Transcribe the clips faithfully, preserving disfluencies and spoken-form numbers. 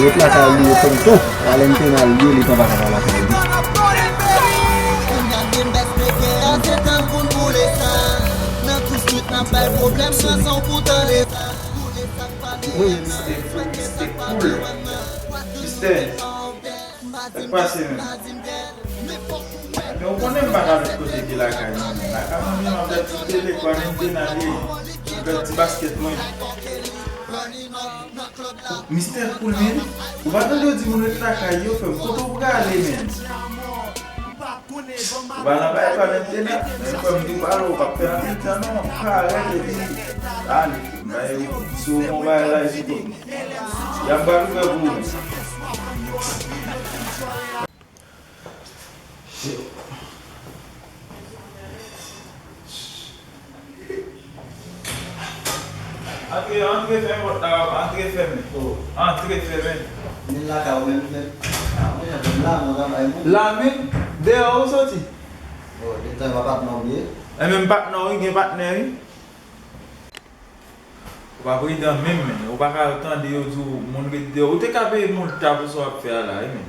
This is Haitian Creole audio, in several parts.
Ret lakay li yo konn tou. Valentine al li, li pa ka pa lakay li. Wi, mistè, mistè, cool. Mistè, sa k pase menm? Men ou konnen m pa ka lòt kote ke lakay mwen menm. Lakay mwen menm, m ap gad ti tele, Valentine al li, m ap gad ti baskèt mwen. Mistè Cool, men, ou pa tande yo di moun ret lakay yo, frè m, kote w prale, men? Ou pa nan bay Valentine, men frè m, di pale, ou p ap fè anpil tan, non, parèt epi ale, frè m, bay, si w gen yon bagay la, epi kote. Y ap pral ouvè pou ou. Antre, antre, fèmen pòt la, antre, fèmen. Oh. Antre, fèmen. Vin lakay ou menm, men. Ah, mwen, mwen la, mwen travay, mwen. La menm, deyò ou soti? Oh, detan pa patnè w ye. E menm patnè w, wi, gen patnè, wi. Ou pa prezidan menm, men. Ou pa ka tande yo di w moun ret deyò. Ou te ka peye moun ta pou sa w ap fè a la, wi, men.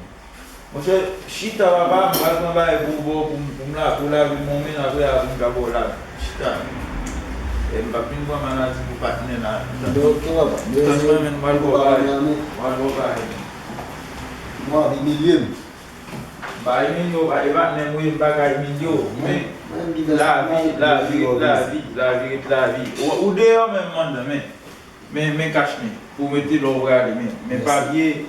Monchè, chita, papa, m pral pran bagay pou w, pou, pou m la, pou lave m, men, apre a, pou m ka ba w lave. Chita. E m p ap vin pran maladi pou patnè la. Ok, papa. Tann mwen, men, m pral ba w bagay. M pral ba w bagay. Mwen ap imilye m. M pa imilye w, pa, e pa menm wi, m pa ka imilye w, men lavi, lavi ret lavi, lavi ret lavi. Ou, ou deyò menm anndan, men, men, men kach men, pou mete lè w prale, men, men papye,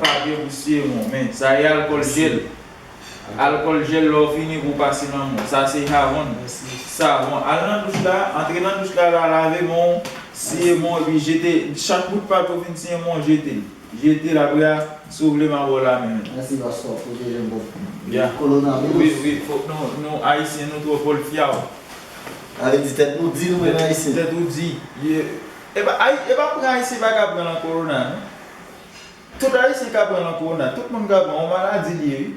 papye pou siye men w, men sa e alkòl jèl. Alkòl jèl lè w fini pou w pase nan men w, sa se savon, savon. Al nan douch la, antre nan douch la, la lave men w, siye men w, epi jete, chak bout papye w fin siye men w, jete l. Jete l apre a, si w vle m a ba w lamen menm. Mèsi paske w ap pwoteje m kont kowonaviris. Wi, wi, fòk nou, nou Ayisyen, nou twò pòlfya. Sa vle di tèt nou di nou menm Ayisyen. Tèt ou di. Ye, e pa, Ayi-, e pa pran Ayisyen pa ka pran nan kowona, non. Tout Ayisyen ka pran nan kowona. Tout moun ka pran. Yon maladi li ye, wi.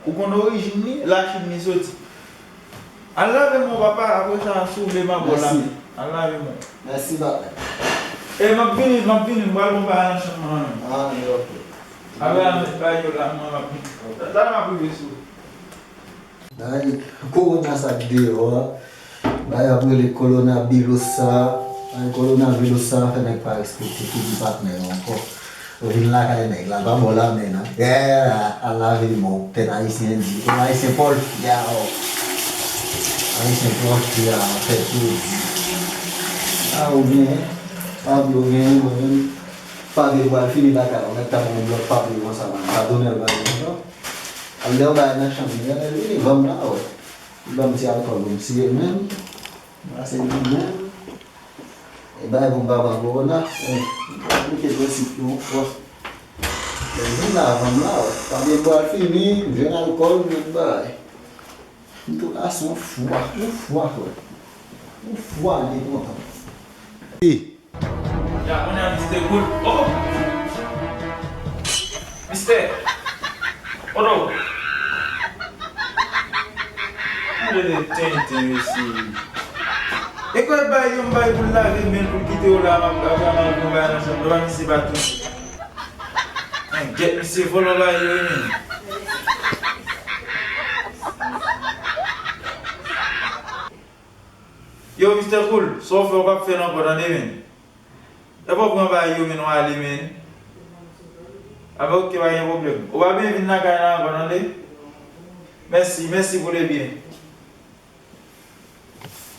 Ou konn orijin li? Lachin li soti. Al lave men w, papa, apre sa, si w vle, m a ba w lamen. Al lave men w. Mèsi, papa. E, m ap vini, m ap vini, m pral pran bagay nan chanm nan, non. Ah, men, ok. Apre a, met bagay yo la, mwen, m ap vini. Talè m ap rive sou ou. Ay, kowona sa k deyò a. Bagay ap rele kolonaviris sa. Ay, kolonaviris sa fè nèg pa respekte figi patnè yo ankò. Ou vin lakay nèg la, l pa ba w lamen non. Yeah, al lave men w, tèt ayisyen di. Tèt ayisyen pòlfya, oh. Ayisyen pòlfya, tèt yo di. A, ou genyen, papye w genyen, mwen menm, papye pral fini lakay ou, mèt ta ban m lòt papye konsa, man, pa tounen l pa gen ankò. Al lè w bay nan chanm li, gade li, li ban m la, wè. Li ban m ti alkòl pou m siye men m. Pase li menm. E bay pou m pa pran kowona. E, m pral aplike prensip yo ankò. Lè m vin la, ban m la, wè. Papye m pral fini, m jwenn alkòl, m met bay. M tou la se yon fwa, yon fwa, frè. Yon fwa, li kontan. E, Ya, kounye a, Mistè Cool. Oh! Mistè! Odo! Gade de tenten, mesye. E kwè bay yon bay pou l lave men l, pou l kite yo la, m ap, ap, ap, ap, yon bay nan chanm. Yo pa misye pa tou. Men, gèt misye vòlò bay yo, wi, men. Yo, Mistè Cool, sa w fè, w p ap fè l ankò, tande, men. Epa w pran bagay yo, men, w ale, men. A, men, oke, pa gen pwoblèm. Ou pa byen vin lakay la ankò, tande. Mèsi, mèsi pou le byen.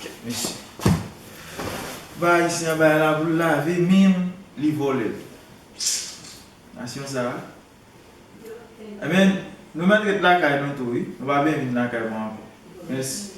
Kèt, mesye. Bay ayisyen an bay la pou l lave men l, li vòlè l. Nasyon sa a. Ebyen, nou mèt ret lakay nou tou, wi. Nou pa byen vin lakay mwen ankò. Mèsi.